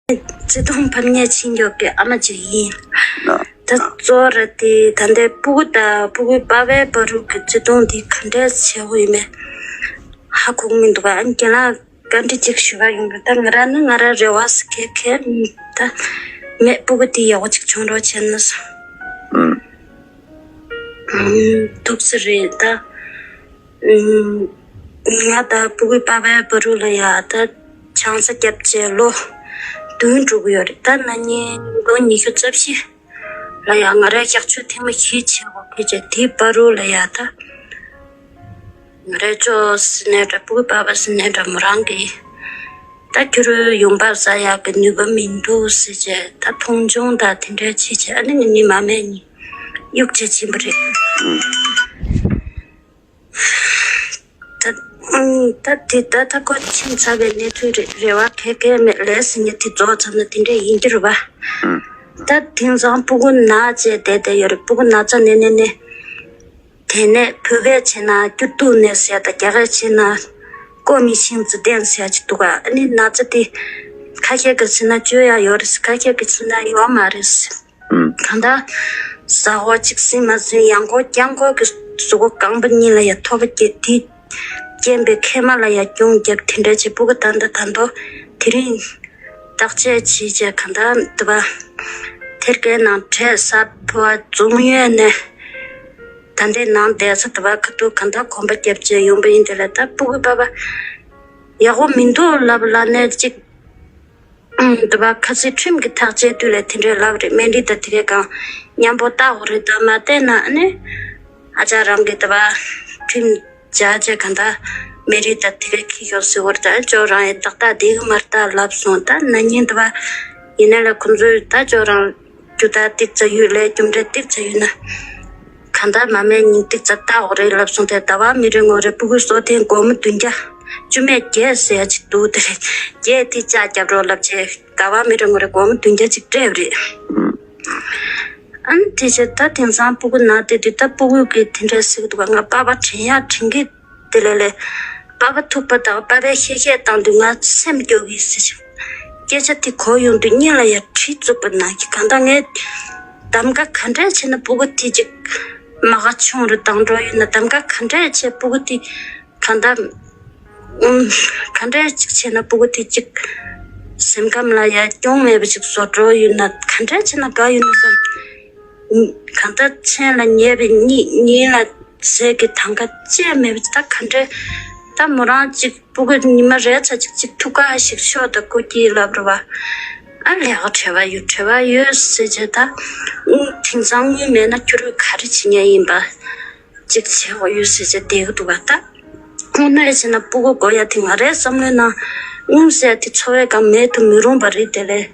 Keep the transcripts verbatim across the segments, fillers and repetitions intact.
བརྩེ་དུང་ཕབ་ཉེས་ཕྱིན་མགྱོགས་ཀྱི་ཨ་མ་ཅིག་ཡིན། ད་གཙོ་བོ་ར་དེ་ད་ལྟའི་སྤུ་གུ་དང་སྤུ་གུའི་པ་ཕའི་བར་དུ་གི་བརྩེ་དུང་དེ་ག་འདྲས་བྱེད་དགོས་ཡིན་མེད་ཧ་གོ་གི་མི་འདུག་ཨ་ནི་རྒན་ལགས་བཀའ་འདྲི་ཅིག་ཞུ་བ་ཡིན་པ། ད་ང་རང་ནི་ང་རང་རེ་བ་ཟེར་མཁན་གང་ཡང་མེད། སྤུ་གུ་དེ་ཡག་པོ་ཅིག་བྱུང་རོགས་བྱས་ན་ཟེར། ཐུགས་སུ་རེད་ད། ང་དང་སྤུ་གུའི་པ་ཕའི་བར་དུ་ལ་ཡ་ད་ཆང་ས་བརྒྱབ་བྱས་ལོ་བདུན་འགྲོ་གི་ཡོད་རེད། ད་ན་ནིང་ལོ་ཉི་ཤུ་རྩ་བཞི་ལ་ཡ་ང་རའི་གཤག་བཅོས་ཐེངས་མ་བཞི་བྱས་པ་ཕལ་ཆེར་དེའི་བར་དུ་ལ་ཡ་ད་ང་རའི་ཅོ་ཟེར་ནའི་འདྲ་སྤུ་གུའི་པ་ཕ་ཟེར་ནའི་འདྲ་མོ་རང་གིས་ད་ཁྱོད་རང་ཡོང་འབབ་བཟའ་ཡག་གི་ནུས་པ་མི་འདུག་ཟེར་བྱས་ད་མཐོང་ཆུང་དང་དེ་འདྲ་བྱས་བྱས་ཨ་ནི་ངེད་གཉིས་མ་སྨད་གཉིས་གཡུག་བྱས་ཕྱིན་པ་རེད། ད་ཨང་ད་དེ་ད་ད་ཁོ་ཕྱིན་ཚར་བའི་གནས་ཚུལ་རེད། རེ་བ་ག་གེ་མེད། ལས་ཟེར་མཁན་དེ་རྫོགས་ཚར་ན་དེ་འདྲ་ཡིན་གྱི་རེད་པ། ད་དེང་སང་སྤུ་གུ་ན་བྱས་བསྡད་བསྡད་ཡོད་རེད། སྤུ་གུ་ན་ཚ་ནས་ནས་ནས་དེ་ནས་བོད་སྐད་བྱས་ན་སྐྱོ་སྡུག་ནས་ཟེར། ད་རྒྱ་སྐད་བྱས་ན་ཀོ་མི་ཤིང་ཙི་ཏན་ཟེར་ཡ་ཅིག་འདུག་ག་ཨ་ནི་ན་ཚ་དེ་ཁ་ཤས་ཀྱིས་བྱས་ན་བཅོས་ཡ་ཡོད་རེད། ཁ་ཤས་ཀྱིས་བྱས་ན་ཡོད་མ་རེད། གང་ལྟར་ཟ་ཧོ་གཅིག་ཟིན་མ་ཟིན་ཡང་ཁོ་རྐྱང་ཁོ་གི་གཟུགས་པོ་རྐང་པ་གཉིས་ལ་ཡ་ཐོ་བ་སྐྱེས། དེ་རྐྱེན་པས་མཁལ་མ་ལ་ཡ་རྒྱུང་བརྒྱབ། དེ་འདྲ་བྱས་སྤུ་གུ་ད་ལྟ་ད་དུང་དེ་རིང་བརྟག་དཔྱད་བྱས་བྱས་གང་ལྟར་དེ་བ་ཐེར་ཀའི་ནང་བྲེགས་ཟ་ཕོ་བ་འཛོམས་ཡོད་ནས་ད་ལྟའི་ནང་བསྡད་ས་དེ་བ་ཁ་ཐུག་གང་ལྟར་གོམ་པ་བརྒྱབ་བྱས་ཡོང་པ་ཡིན། དེ་ལ་ད་སྤུ་གུ་པ་ཕ་ཡག་པོ་མི་འདུག་ལབ་ལ་ནས་གཅིག་ཨུམ། དེ་བ་ཁ་སང་ཁྲིམས་ཀྱི་ཐག་བཅད་དུས་ལ་དེ་འདྲའི་ལབ་རེད། སྨན་རིན་དང་དེ་གའི་སྒང་མཉམ་པོ་བཏགས་དགོས་རེད། ད་མ་བལྟས་ན་ཨ་ནི་ཨ་ཅག་རང་གིས་དེ་བ་ཁྲིམས་བཅད་བྱས་གང་ལྟར་སྨན་རིན་དང་དེ་གའི་འཁྱེར་ཤོག་ཟེར་བར་ད་ཅོ་རང་ཡང་ཏག་ཏག་བསྡད་གི་མ་རེད་ད་ལབ་སོང་། ད་ན་ནིང་དེ་བ་ཡིན་ན་ལ་ཁོང་ཚོས་ད་ཅོ་རང་རྒྱུ་དག་ཏིག་ཙམ་ཡོད་ལས་རྒྱུ་འབྲས་ཏིག་ཙམ་ཡོད་ན། གང་ལྟར་མ་སྨད་གཉིས་ཏིག་ཙམ་བལྟ་དགོས་རེད་ལབ་སོང་སྟེ། ཟླ་བ་མི་རེ་ངོ་རེ་སྤུ་གུ་གསོ་ཐེངས་སྒོར་མོ་བདུན་བརྒྱ་བཅུ་མེད་བརྒྱད་ཟེར་ཡ་ཅིག་འདུག་དེ་རེད། བརྒྱད་དེ་ལྕགས་རྒྱབ་རོགས་ལབ་བྱས་ཟླ་བ་མི་རེ་ངོ་རེ་སྒོར་མོ་བདུན་བརྒྱ་ཅིག་སྤྲད་པ་རེད། ཨ་ནི་དེ་བྱས་ད་དེང་སང་སྤུ་གུ་ན་དེ་དུས་ད་སྤུ་གུ་གིས་དེ་འདྲ་ཟེར་གི་འདུག་ག་ང་པ་ཕ་དྲན་ཡག་དྲན་གི་དེ་ལས་ལས། པ་ཕ་ཐུག་པ་དང་པ་ཕའི་གཤེ་གཤེ་བཏང་དུས་ང་སེམས་སྐྱོ་གི་ཟེར་ཞིང་། སྐད་ཆ་དེ་གོ་ཡོང་དུས་སྙིང་ལ་ཡ་གྲི་བཙུགས་པ་ནང་གི། གང་ལྟར་ངས་གདམ་ག་ག་འདྲས་བྱས་ན་སྤུ་གུ་དེ་ཅིག་མ་ག་ཆུང་རུ་བཏང་འགྲོ་ཡོད་ན། གདམ་ག་ག་འདྲས་བྱས་སྤུ་གུ་དེ་གང་ལྟར་ཨུམ། ག་འདྲས་ཅིག་བྱས་ན་སྤུ་གུ་དེ་ཅིག་སེམས་ཁམས་ལ་ཡ་སྐྱོན་མེད་པ་ཅིག་བཟོ་འགྲོ་ཡོད་ན། ག་འདྲས་བྱས་ན་དགའ་ཡོད་ན་བསམ། གང་ལྟར་མཚན་ལ་ཉེས་པའི་གཉིད། གཉིད་ལ་ཟས་ཀྱི་དང་ག་བཅད་མེད་པ། ད་ག་འདྲས་ད་མོ་རང་ཅིག་སྤུ་གུ་ཉི་མ་རེ་ཚ་ཅིག་ཅིག་ཐུག་ག་ཞིག་ཤོག་ད་སྐུ་སྐྱིད་ལབ་རེད་བ། ཨ་ལས་ཀ་བྲེལ་བ་ཡོད་བྲེལ་བ་ཡོད་ཟེར་བྱས་ད། དེང་སང་དངུལ་མེད་ན་ཁྱོད་རང་ག་རེ་བྱེད་མཁན་ཡིན་པ། ཅིག་བྱེད་དགོས་ཡོད་ཟེར་བྱས་བསྡད་ཀྱི་འདུག་ག་ད་དངོས་གནས་བྱས་ན་སྤུ་གུ་དགོས་ཡ་དེ་ང་རའི་བསམ་བློའི་ནང་དངུལ་ཟེར་ཡ་དེ་འཚོ་བའི་སྒང་མེད་དུ་མི་རུང་བ་རེད། དེ་ལས།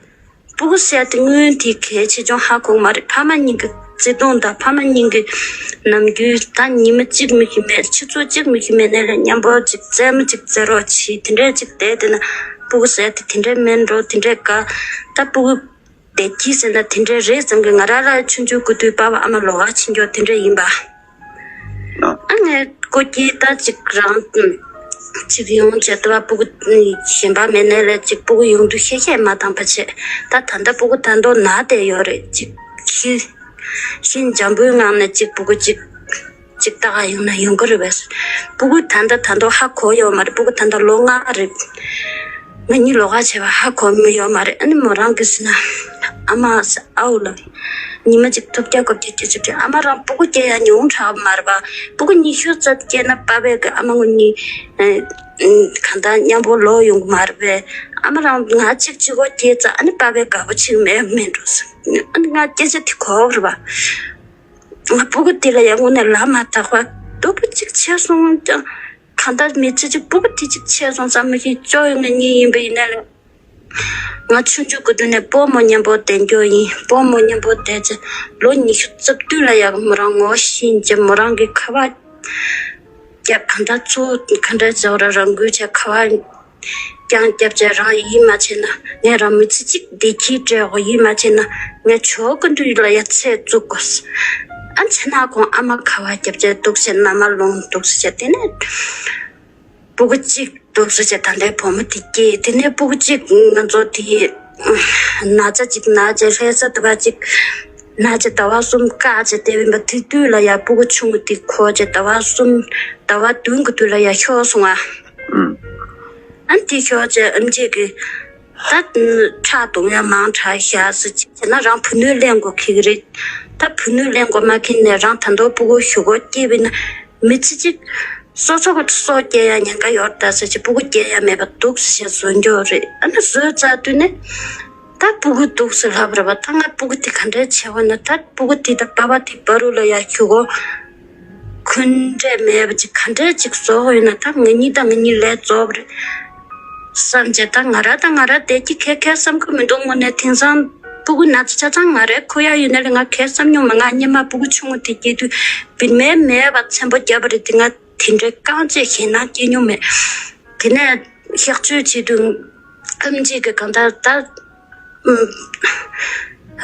སྤུ་གུ་ཟེར་ཡ་དེ་དངུལ་དེ་གལ་ཆེ་ཆུང་ཧ་གོ་གི་མ་རེད། ཕ་མ་གཉིས་ཀྱི་བརྩེ་དུང་དང་ཕ་མ་གཉིས་ཀྱི་ནམ་རྒྱུན་ད་ཉི་མ་གཅིག་མི་ཤི་མེད་ཆུ་ཚོད་གཅིག་མི་ཤི་མེད་ནས་ལས་མཉམ་པོ་ཅིག་རྩེད་མོ་ཅིག་རྩེ་རོགས་བྱེད། དེ་འདྲས་ཅིག་བསྡད་དེ་ན་སྤུ་གུ་ཟེར་ཡ་དེ་དེ་འདྲས་མེད་འགྲོ། དེ་འདྲས་དགའ་ད་སྤུ་གུ་བསྡད་ཀྱི་ཟེར་ན་དེ་འདྲས་རེད་བསམ་གི། ང་རང་རང་ཆུང་ཆུང་སྐུ་དུས་པ་ཕ་ཨ་མ་ལོགས་ཀ་ཕྱིན་འགྱོ་དེ་འདྲས་ཡིན་པ། ཨ་ངས་སྐུ་སྐྱིད་ད་ཅིག་རང་ཅིག་ཡོང་བྱས་ཏེ་བ་སྤུ་གུ་གཞན་པ་མེད་ནས་ལས་ཅིག་སྤུ་གུ་ཡོང་དུས་ཤེས་ཤེས་མ་བཏང་པ་བྱས། ད་ད་ལྟ་སྤུ་གུ་ད་དུང་ན་བསྡད་ཡོད་རེད། ཅིག་ཤི་ཤི་འཇམ་པོའི་ངང་ནས་ཅིག་སྤུ་གུ་ཅིག་ཅིག་ལྟ་ག་ཡོང་ན་ཡོང་གི་རེད་པས། སྤུ་གུ་ད་ལྟ་ད་དུང་ཧ་གོ་ཡོད་མ་རེད། སྤུ་གུ་ད་ལྟ་ལོ་ལྔ་རེད། ང་གཉིས་ལོགས་ཀ་བྱས་པ་ཧ་གོ་མི་ཡོད་མ་རེད། ཨ་ནི་མོ་རང་གིས་ཟེར་ན་ཨ་མ་ཟེར་ཨའོ་ལ་ཉི་མ་གཅིག་ཐུབ་རྒྱ་གོ་རྒྱ་སྐྱེ་ཆུ་ཁྲི་ཨ་མ་རང་སྤུ་གུ་སྐྱེ་ཡ་ཉུང་དྲགས་མ་རེད་པ། སྤུ་གུ་ཉི་ཤུ་རྩ་སྐྱེས་ན་པ་ཕས་གི་ཨ་མ་ངོ་གཉིས་གང་ལྟར་མཉམ་པོ་ལོག་ཡོང་གི་མ་རེད་པས། ཨ་མ་རང་ང་གཅིག་གཅིག་གོ་སྐྱེས་ཙང་ཨ་ནི་པ་ཕས་དགའ་པོ་ཆེ་གི་མེད་མེད་འགྲོ་ཟེར། ཨ་ནི་ང་སྐད་ཆ་དེ་གོ་གི་རེད་པ། ང་སྤུ་གུ་དེ་ལ་ཡང་དངོས་གནས་ལབ་མ་ཐག་པ་སྡུག་པོ་གཅིག་ཆེ་སོང་ཀྱང་གང་ལྟར་མི་ཚེ་གཅིག་སྤུ་གུ་དེ་གཅིག་ཆེ་སོང་བསམ་མི་ཤེས། ཅོ་ཡོད་ངེས་གཉིས་ཡིན་པ་ཡིན་ན་ལ། ང་ཆུང་ཆུང་གི་དུས་ནས་སྤོ་རྨོ་མཉམ་པོ་བསྡད་རྒྱུ་ཡིན། སྤོ་རྨོ་མཉམ་པོ་བསྡད་ཚེ་ལོ་ཉི་ཤུ་རྩ་བདུན་ལ་ཡག་མོ་རང་ངོ་ཤེས་ཀྱི་མོ་རང་གི་ཁ་པར་རྒྱབ་གང་ལྟར་ཚུར་ག་འདྲ་བྱས་ར་རང་འགུལ་བྱས་ཁ་པར་རྐྱང་རྒྱབ་བྱས་རང་ཡིད་མ་ཆེས་ན་ངས་རང་མི་ཚེ་གཅིག་བདེ་སྐྱིད་སྤྲད་དགོས། ཡིད་མ་ཆེས་ན་ངས་ཇོ་ཀུན་འདུས་ལ་ཡ་ཚེ་བཙུགས་དགོས། ཨ་ཚེ་ན་ཁོང་ཨ་མ་ཁ་པར་རྒྱབ་བྱས་འདུག་ཟེར་མནའ་མ་ལོང་འདུག་ཟེར་བྱས་དེ་ནས་སྤུ་གུ་གཅིག་འདུག་ཟེར་བྱས་ད་ལྟའི་བུ་མོ་དེ་སྐྱེས། དེ་ནས་སྤུ་གུ་གཅིག་ང་ཚོ་དེ་ ན་ཚ་ཅིག་ན་བྱས་ལྷ་ས་དུ་བ་ཅིག་ན་བྱས་ཟླ་བ་གསུམ་བཀག་བྱས་བསྡད་པ་ཡིན་པ། དེ་དུས་ལ་ཡ་སྤུ་གུ་ཆུང་ངུ་དེ་འཁོར་བྱས་ཟླ་བ་གསུམ་ཟླ་བ་བདུན་གྱི་དུས་ལ་ཡ་ཤོར་སོང་ང་། ཨ་ནི་དེ་ཤོར་བྱས་ཨེམ་ཆི་གིས་ད་ཁྲག་འཐུང་ཡ་མང་དྲགས་ཤག་ཟེར་བྱས་ན་རང་བུ་སྣོད་ལེན་དགོས་ཁེལ་གི་རེད། ད་བུ་སྣོད་ལེན་དགོས་མ་ཁེལ་ནས་རང་ད་དུང་སྤུ་གུ་གཞུག་གུ་སྐྱེས་པ་ཡིན་ན་མི་ཚེ་གཅིག་སོ་སོ་གི་སྲོག་སྐྱེལ་ཡ་ཉེན་ཁ་ཡོད་ད་ཟེར་བྱས་སྤུ་གུ་སྐྱེལ་ཡ་མེད་པ་འདུག་ཟེར་བྱས་བཟོས་འགྱོག་རེད། ཨ་ནི་བཟོས་ཚར་དུས་ནས་ད་སྤུ་གུ་འདུག་ཟེར་ལབ་རེད་པ། ད་ང་སྤུ་གུ་དེ་ག་འདྲས་བྱས་པ་ན། ད་སྤུ་གུ་དེ་དང་པ་ཕ་དེ་བར་དུ་ལ་ཡ་གཞུག་གུ་འཁོན་འགྲས་མེད་པ་ཅིག་ག་འདྲས་ཅིག་བཟོ་དགོས་ཡོད་ན། ད་ང་གཉིས་དང་ང་གཉིས་ལས་རྫོགས་པ་རེད་བསམ་བྱས། ད་ང་ར་དང་ང་ར་བསྡད་ཀྱི་ཁེ་ཁེ་བསམ་གི་མི་འདུག་དངོས་གནས་དེང་སང་སྤུ་གུ་ན་ཚ་ཆ་ཚང་ང་རའི་ཁུར་ཡ་ཡོད་ན་ལས་ང་ཁེ་བསམ་མྱོང་མ། ང་སྔོན་མ་སྤུ་གུ་ཆུང་ངུ་དེ་སྐྱེས་དུས་བིན་མེད་མེད་པ་ཚེམ་པོ་བརྒྱབ་པ་རེད། དེ་ང་དེ་འདྲའི་རྐང་རྗེས་ཞེད་སྣང་སྐྱེ་མྱོང་མེད། དེ་ནས་གཤག་བཅོས་བྱེད་དུས་ཨེམ་ཆི་གིས་གང་ལྟར་ད་ཨུམ།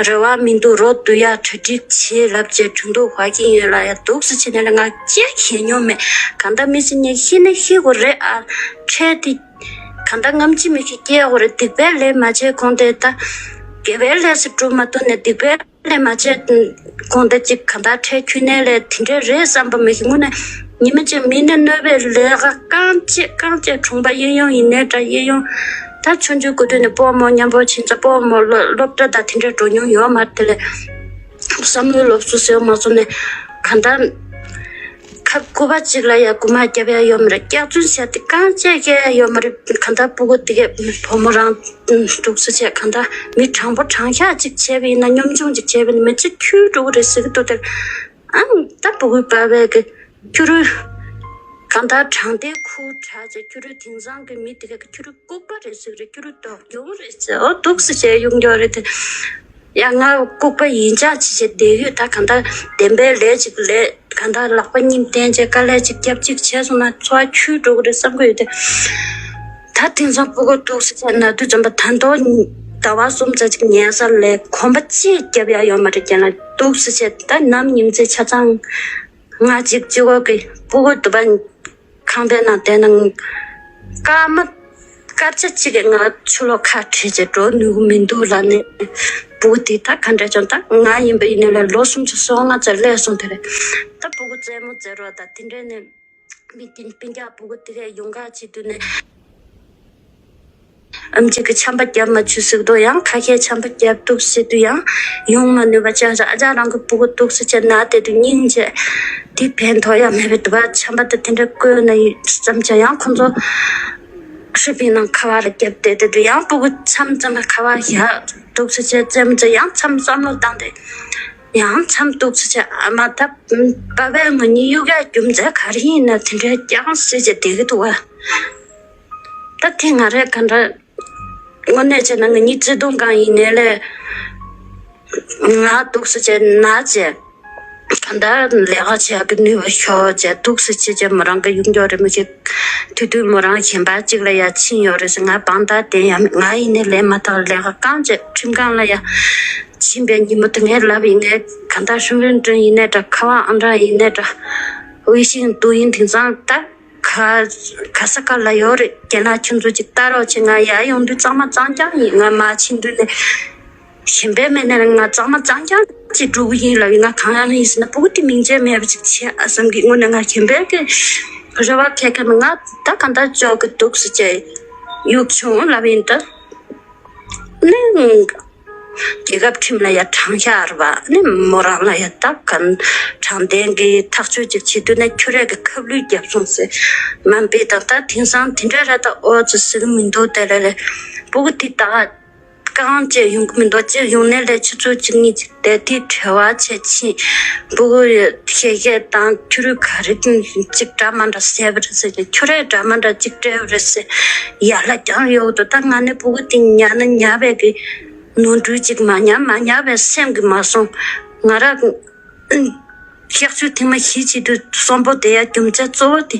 རེ་བ་མི་འདུག་རོགས་བསྡུ་ཡ་གྲ་སྒྲིག་བྱེད་ལབ་བྱས་གྲོས་བསྡུར་བྱེད་ཀྱི་ཡོད་ལ་ཡ་འདུག་ཟེར་བྱས་ནས་ལ་ང་ཅིག་ཞེད་མྱོང་མེད། གང་ལྟར་མི་ཚེ་ནས་ཤི་ན་ཤི་དགོས་རེད། ཨ་འཕྲལ་དེ་གང་ལྟར་སྔ་ཕྱི་མི་ཤེས། སྐྱེ་དགོས་རེད། སྡིག་པའི་ལས་མ་བྱས་གོང་དེ་ད་དགེ་བའི་ལས་སུ་སྒྲུབ་མ་ཐུབ་ནས་སྡིག་པའི་ལས་མ་བྱས་གོང་དེ་ཅིག་གང་ལྟར་འཕྲལ་ཁྱོན་ནས་ལས་དེ་འདྲས་རེད་བསམ་པ་མི་ཤེས། དངོས་གནས་ཉི་མ་གཅིག་མི་ནི་གནོད་པའི་ལས་ཀ་རྐང་རྗེས་རྐང་རྗེས་གྲོང་པ་གཡས་གཡོན་ཡིན་ནའི་འདྲ། གཡས་གཡོན་ད་ཆུང་ཆུང་སྐུ་དུས་ནས་སྤོ་རྨོ་མཉམ་པོ་བྱེད་ས་སྤོ་རྨོ་སློབ་སློབ་གྲྭ་དང་དེ་འདྲས་འགྲོ་མྱོང་ཡོད་མ་རེད། དེ་ལས་བསམ་བློའི་སློབ་གསོ་ཟེར་མ་སོང་ནས་གང་ལྟར་ཁ་སྐུད་པ་གཅིག་ལ་ཡ་རྐུ་མ་རྒྱབ་ཡ་ཡོད་མ་རེད། སྐྱག་རྫུན་བཤད་དེ་རྐང་རྗེས་བཤད་ཡ་ཡོད་མ་རེད། གང་ལྟར་སྤུ་གུ་དེ་གས་བུ་མོ་རང་འདུག་སེ་བྱས་གང་ལྟར་མི་དྲང་པོ་དྲང་བཞག་ཅིག་བྱས་པ་ཡིན་ན། གཉོམ་ཆུང་ཅིག་བྱས་པ་ཡིན་ན་མི་ཚེ་འཁྱོལ་འགྲོ་གི་རེད་ཟེར་གི་འདུག་དེར་ཨང་ད་སྤུ་གུའི་པ་ཕས་གི་ཁྱོད་རང་གང་ལྟར་དྲང་བདེན་ཁུར་དྲག་བྱས། ཁྱོད་རང་དེང་སང་གི་མི་དེ་གས་ཁྱོད་རང་ལྐུགས་པ་རེད་ཟེར་གི་རེད། ཁྱོད་རང་སྡུག་གྱོང་རེད་ཟེར། འོ་འདུག་སེ་བྱས་ཡོང་རྒྱུ་རེད་དེ། ཡ་ང་ལྐུགས་པ་ཡིན་ཆགས་བྱས་བྱས་བསྡད་ཡོད། ད་གང་ལྟར་བདེན་པའི་ལས་ཅིག་ལས། གང་ལྟར་ལག་པ་གཉིས་བསྟན་བྱས་དཀའ་ལས་ཅིག་རྒྱབ་ཅིག་བྱས་སོང་ན་འཚོ་བ་འཁྱོལ་འགྲོ་གི་རེད་བསམ་གི་ཡོད་དེ། ད་དེང་སང་སྤུ་གུ་འདུག་སེ་བྱས་ན་དུས་ཙམ་པ་ད་དུང་ཟླ་བ་གསུམ་ཙམ་ཅིག་ཉལ་ས་ལས་གོམ་པ་གཅིག་རྒྱབ་ཡ་ཡོད་མ་རེད། རྒན་ལགས་འདུག་སེ་བྱས་ད་ནམ་ཉིན་མཚན་ཆ་ཚང་ང་གཅིག་གཅིག་པོ་གི་སྤུ་གུ་དུ་བ་ཁང་པའི་ནང་བསྡད་ན་སྐར་མ་སྐར་ཆ་གཅིག་གི་ང་ཆུ་ལོག་ཁ་བྲལ་བྱས་འགྲོ་ནུས་མི་འདུག་ལབ་ནས་སྤུ་གུ་དེ་ད་ག་འདྲ་བྱུང་། ད་ང་ཡིན་པ་ཡིན་ནའི་ལས་ལོ་སུམ་ཅུ་སོ་ལྔ་ཙམ་སླེབས་སོང་། དེ་རེད་ད་སྤུ་གུ་རྩེད་མོ་རྩེ་རོགས་དང་དེ་འདྲས་ནས་མི་དེ་སྤུན་ཀྱག་སྤུ་གུ་དེ་གས་ཡོང་ག་བྱེད་དུས་ནས་ཨམ་ཆི་གི་ཆམ་པ་བརྒྱབ་མ་བཅུག་ཟེར་དུས་ཡང་ཁ་ཤས་ཆམ་པ་བརྒྱབ་འདུག་ཟེར་དུས་ཡང་ཡོང་མ་ནུས་པ་བྱས། ཨ་ཅག་རང་གི་སྤུ་གུ་འདུག་སེ་བྱས་ན་དེ་དུས་སྙིང་རྗེ་དེ་ཕན་ཐོགས་ཡ་མེད་པའི་དུ་བ་ཆམ་པ་དེ་དེ་འདྲ་བསྐོལ་ན་ཡིན་བསམ་བྱས་ཡང་ཁོ་ཚོ་ཧྲི་པིན་ནང་ཁ་བ་ལ་བརྒྱབ་བསྡད་དེ་དུས་ཡང་སྤུ་གུ་མཚམས་མཚམས་ལ་ཁ་བ་བཞག་འདུག་སེ་བྱས་རྩེད་མོ་རྩེ། ཡང་མཚམས་བསམ་བློ་བཏང་སྟེ་ཡང་མཚམས་འདུག་སེ་བྱས་ཨ་མ་ད་པ་ཕས་ང་གཉིས་གཡུག་ཡ་རྒྱུ་མཚན་ག་རེ་ཡིན་ན་དེ་འདྲའི་རྐྱང་སེ་བྱས་བསྡད་ཀྱི་འདུག་བ། ད་དེ་ང་རས་ག་འདྲ་དངོས་གནས་བྱས་ན་ང་གཉིས་བརྩེ་དུང་གང་ཡིན་ནའི་ལས་ང་འདུག་སེ་བྱས་ན་བྱས་ག་འདྲ་ལས་ཀ་བྱེད་ཡག་གི་ནུས་པ་ཤོར་བྱས་འདུག་སེ་བྱས་བྱས་མོ་རང་གི་ཡུམ་སྐྱོ་རེད་མི་ཤེས། དུས་དུས་མོ་རང་གཞན་པ་གཅིག་ལ་ཡ་ཕྱིན་ཡོད་རེད་ཟེར། ང་བང་ད་བསྟན་ཡ་མེད། ང་ཡིན་ནའི་ལས་མ་དག་ལས་ཀ་རྐང་བྱས་ཁྲིམས་ཁང་ལ་ཡ་ཕྱིན་པའི་ཉིན་མོ་དེ་ངས་ལབ་ཡིན་ནའི་ག་འདྲ་ཧྲིན་ཝུན་ཀྲིན་ཡིན་ནའི་འདྲ། ཁ་བ་ཨང་ཀྲང་ཡིན་ནའི་འདྲ། ཝེ་ཤིང་ཏུའུ་ཡིན་དེང་སང་ད། ག་ག་ས་ག་ལ་ཡོད་རེད། རྒན་ལགས་ཁྱོད་ཚོ་ཅིག་ལྟ་རོགས་བྱེད། ང་ཡར་ཡོང་དུས་གཙང་མ་གཙང་རྐྱང་ཡིན། ང་མར་ཕྱིན་དུས་ནས་གཞན་པའི་མི་སྣ་ལ་ང་གཙང་མ་གཙང་རྐྱང་ཅིག་འགྲོ་གི་ཡིན་ལབ་ཡིན། ང་གང་ཡང་ཡིན་ཟེར་ན་སྤུ་གུ་དེ་མིང་ཆད་མེད་པ་ཅིག་བྱེད་ཨ་བསམ་གི། དངོས་གནས་ང་གཞན་པའི་གི་རེ་བ་ཁྱད་ཁ་མེད། ང་ད་གང་ལྟར་ལྕོག་གི་འདུག་ཟེར་བྱས་གཡུག་བྱུང་ལབ་ཡིན། ད་ནི། རྒྱལ་ཁབ་ཁྲིམས་ལ་ཡ་དྲང་བཞག་རེད་པ། ནི་མོ་རང་ལ་ཡ་ད་ག་དྲང་བདེན་གྱི་ཐག་གཅོད་ཅིག་བྱེད་དུས་ན་ཁྱོད་རས་ཀྱི་ཁབ་ལུད་བརྒྱབ་སོང་ཟེར། མམ་པས་ད་ད་དེང་སང་དེ་འདྲ་ར་ད་ཨོ་ཙི་ཟེར་གི་མི་འདུག་དེ་ལས་ལས་སྤུ་གུ་དེ་ད་རྐང་བཅད་ཡོང་གི་མི་འདུག་ཅིག་ཡོང་ནས་ལས་ཆུ་ཚོད་གཅིག་གཉིས་ཅིག་བསྡད་དེ་བྲེལ་བ་བྱས་ཕྱིན། སྤུ་གུ་ཡ་གཞས་གཞས་དང་ཁྱོད་རས་ག་རེ་ཅིག་འདྲ་མ་འདྲ་བཟས་པ་རེད་ཟེར། ཁྱོད་རས་འདྲ་མ་འདྲ་ཅིག་སྤྲད་པ་རེད་ཟེར། ཡར་ལ་རྒྱང་གཡོག་འདུག་ད་ང་ནི་སྤུ་གུ་དེ་ཉར་ན་ཉར་བས་ཀྱི། ནོར་འཁྲུལ་ཅིག་མ་ཉར་མ་ཉར་བའི་སེམས་ཀྱིས་མ་སོང་། ང་ར་གཤག་བཅོས་ཐེངས་མ་བཞི་བྱེད་དུས་གསོན་པོ་བསྡད་ཡ་རྒྱུ་མཚན་གཙོ་བོ་དེ།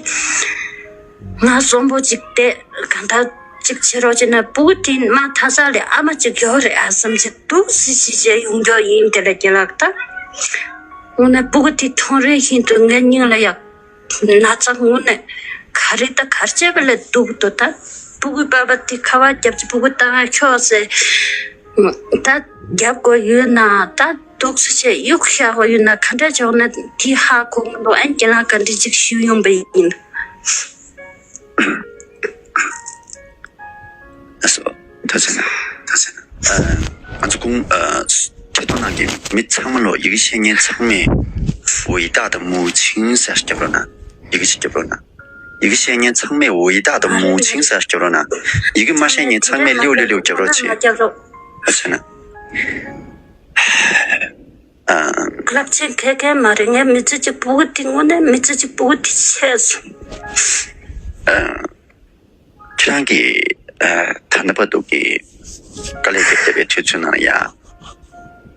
ང་གསོན་པོ་ཅིག་བསྡད་གང་ལྟར་ཅིག་བྱེད་རོགས་བྱས་ན་སྤུ་གུ་དེ་མ་ཐ་ས་ལས་ཨ་མ་ཅིག་ཡོད་རེད་ཨ་བསམ་བྱས་འདུག་སེ་བྱས་བྱས་ཡོང་རྒྱུ་ཡིན། དེ་ལས་རྒན་ལགས་ད་དངོས་གནས་སྤུ་གུ་དེ་མཐོང་རན་བཞིན་དུ་ངའི་སྙིང་ལ་ཡ་ན་ཚ་དངོས་གནས་ག་རེ་ད་གར་བྱས་པ་ལས་སྡུག་འདུག་ད། སྤུ་གུ་པ་པ་དེ་ཁ་པར་རྒྱབ་ཀྱི་སྤུ་གུ་བཏང་ཡ་ཁྱོད་ཟེར། ད་རྒྱབ་དགོས་ཡོད་ན་ད་འདུག་སེ་བྱས་གཡུག་བཞག་དགོས་ཡོད་ན་ག་འདྲ་བྱས་ན་དེ་ཧ་གོ་མི་འདུག་ཨ་ནི་ཁྱེད་རང་ག་འདྲ་ཅིག་ཞུས་ཡོང་པ་ཡིན། ཨ་སོ། ཐུགས་རྗེ་གནང་། ཐུགས་རྗེ་གནང་། ཨ། ང་ཚོ་གུང་ཨ་ཐད་གཏོང་ནང་གི་མི་ཚང་མ་ལོ་ཡི་གེ་ཤེས་མཁན་ཚང་མས་ཝེ་ཏཱ་དང་མུའུ་ཆིང་ཟེར་རྒྱབ་རོགས་གནང་། ཡི་གེ་ཞིག་རྒྱབ་རོགས་གནང་། ཡི་གེ་ཤེས་མཁན་ཚང་མས་ཝེ་ཏཱ་དང་མུའུ་ཆིང་ཟེར་རྒྱབ་རོགས་གནང་། ཡི་གེ་མ་ཤེས་མཁན་ཚང་མས་ལེའུ་ལེའུ་ལེའུ་རྒྱབ་རོགས་བྱེད། རྒྱབ་རོགས། ཨ་ཆེ་ན། ཨ། རླབས་ཆེན་ག་གེ་མ་རེད། ངའི་མི་ཚེ་གཅིག་པུ་གུ་དེ་དངོས་གནས་མི་ཚེ་གཅིག་པུ་གུ་དེ་ཆད་སོང་། ཨ། ཁྱེད་རང་གིས་ཨ་ད་ལྟ་བར་དུ་གི་དཀའ་ལས་བརྒྱབ་བསྡད་པའི་དུས་ཚོད་ནང་ཡ།